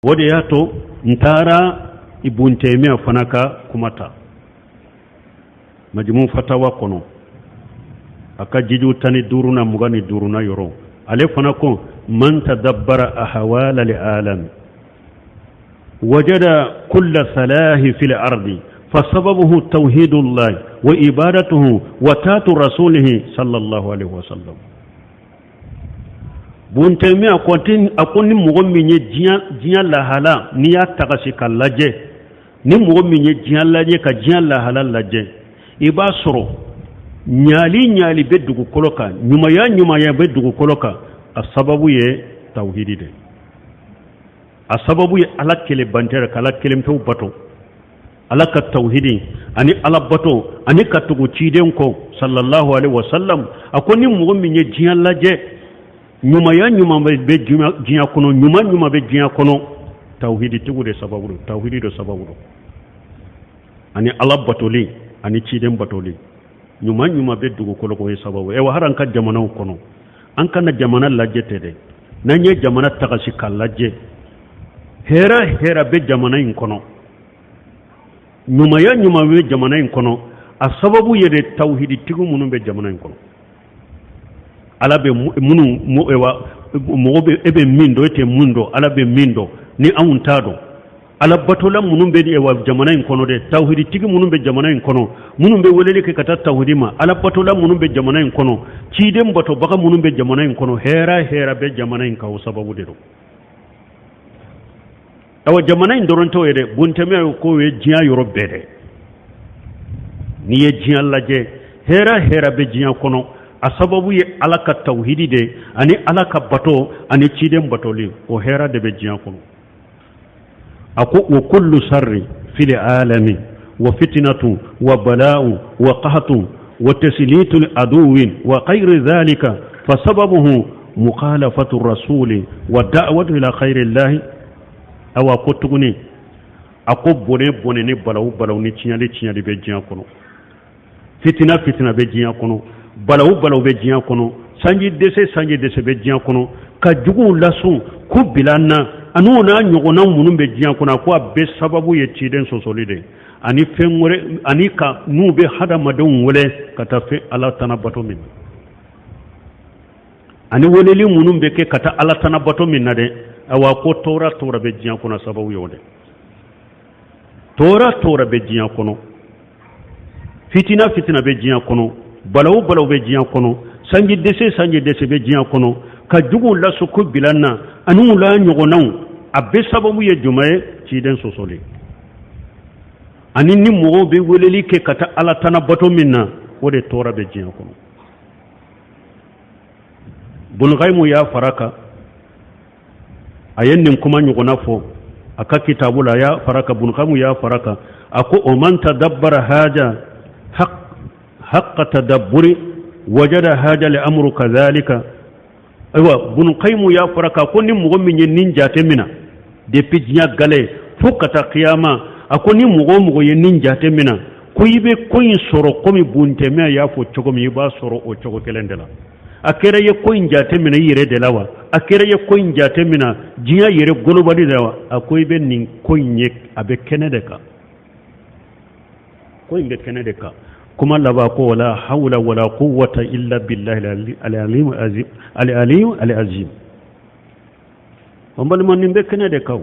O de y'a to n taara Ibun Taymiya fana ka kuma ta Majmu Fatawa kɔnɔ, a ka jiju 15nan, 25nan yɔrɔ. Ale fana ko: man tadabbara ahwala al alam wajada kulla salahi fil ardi fasababuhu tawhidullah wa ibadatuhu wa taatu rasulihi sallallahu alaihi wasallam. Bun Taymiya ko a ko ni mɔgɔ min ye diɲɛ lahala, n'i y'a tagasi ka lajɛ, ni mɔgɔ min ye diɲɛ lajɛ, ka diɲɛ lahala lajɛ, i b'a sɔrɔ ɲali ɲali bɛ dugukolo kan, ɲumanya ɲumanya bɛ dugukolo kan, a sababu ye tawhidi de, a sababu ye Ala kelenbantɛ, ka Ala kelen pewu bato, Ala ka tawhidi ani Ala bato ani ka tugu ciden kɔ sallallahu alaihi wasallam. A ko ni mɔgɔ min ye diɲɛ lajɛ, ɲumanya ɲuman bɛ diɲɛ kɔnɔ, ɲuman ɲuman bɛ diɲɛ kɔnɔ, tawhiditigiw de sababu don, tawhidi de sababu don, ani Ala batoli ani ciden batoli. Ɲuman ɲuman bɛ dugukolo kɔnɔ, ye sababu ye. Hali an ka jamanaw kɔnɔ, an kana jamana lajɛ tɛ dɛ, n'an ye jamana tagasi k'a lajɛ, hɛrɛ hɛrɛ bɛ jamana in kɔnɔ, ɲumanya ɲuman bɛ jamana in kɔnɔ, a sababu ye de tawhiditigiw minnu bɛ jamana in kɔnɔ, Ala bɛ minnu, mɔgɔ bɛ e bɛ min dɔn, e tɛ min dɔn, Ala bɛ min dɔn ni anw t'a dɔn. Ala batola minnu bɛ wa jamana in kɔnɔ dɛ, tawhiditigi minnu bɛ jamana in kɔnɔ, minnu bɛ weleli kɛ ka taa tawhidi ma, Ala batola minnu bɛ jamana in kɔnɔ, ciden batobaga minnu bɛ jamana in kɔnɔ, hɛrɛ hɛrɛ bɛ jamana in kan, o sababu de don. Awa, jamana in dɔrɔn t'o ye dɛ, Bun Taymiya k'o ye diɲɛ yɔrɔ bɛɛ dɛ. N'i ye diɲɛ lajɛ, hɛrɛ hɛrɛ bɛ diɲɛ kɔnɔ, a sababu ye Ala ka tawhidi de ani Ala ka bato ani ciden batoli, o hɛrɛ de bɛ diɲɛ kɔnɔ. A ko: wa kullu sarri fil alami wa fitnatu wa bala'u wa qahtu wa taslitu aduwin wa ghayri dhalika fa sababuhu mukhalafatu rasuli wa da'watu ila khayri llahi. Awa, ko tuguni, a ko bɔnɛ bɔnɛ ni balawu balawu ni tiɲɛli tiɲɛli bɛ diɲɛ kɔnɔ, fitina fitina bɛ diɲɛ kɔnɔ, balawu balawu bɛ diɲɛ kɔnɔ, sanji dɛsɛ sanji dɛsɛ bɛ diɲɛ kɔnɔ, ka juguw lasun ko bila na, ani o n'a ɲɔgɔnna minnu bɛ diɲɛ kɔnɔ, a ko a bɛɛ sababu ye ciden sɔsɔli de ani fɛn wɛrɛ, ani ka n'u bɛ hadamadenw wele ka taa fɛn Ala tana bato min na, ani weleli minnu bɛ kɛ ka taa Ala tana bato min na dɛ. Awa, ko tɔɔrɔ tɔɔrɔ bɛ diɲɛ kɔnɔ, sababu ye o dɛ. Tɔɔrɔ tɔɔrɔ bɛ diɲɛ kɔnɔ, fitina fitina bɛ diɲɛ kɔnɔ, balawu balawu bɛ diɲɛ kɔnɔ, sanji dɛsɛ sanji dɛsɛ bɛ diɲɛ kɔnɔ, ka juguw laso ko bila na, ani u la ɲɔgɔnnaw, a bɛɛ sababu ye jumɛn ye? Ciden sɔsɔli ani ni mɔgɔw bɛ weleli kɛ ka taa Ala tana bato min na, o de tɔɔrɔ bɛ diɲɛ kɔnɔ. Bun Kayimu y'a fara kan, a ye nin kuma ɲɔgɔnna fɔ a ka kitabu la, a y'a fara kan, Bun Kayimu y'a fara kan, a ko: o man tadabbara haja haqqa tadabburi wajada haja li amru kadhalika. Ayiwa, Bun Kayimu y'a fara kan ko ni mɔgɔ min ye nin jate mina depuis diɲɛ gale fo ka taa kiyama, a ko ni mɔgɔ o mɔgɔ ye nin jate mina, ko i bɛ ko in sɔrɔ komi Bun Taymiya y'a fɔ cogo min, i b'a sɔrɔ o cogo kelen de la. A kɛra ye ko in jate minɛ i yɛrɛ de la wa, a kɛra ye ko in jate minɛ diɲɛ yɛrɛ golobali de la wa, a ko i bɛ nin ko in ye, a bɛ kɛnɛ de kan, ko in bɛ kɛnɛ de kan. Kuma laban ko: wala hawla wala quwwata illa billahi al-aliyyil azim, al-aliyyil azim. N balima, nin bɛ kɛnɛ de kan.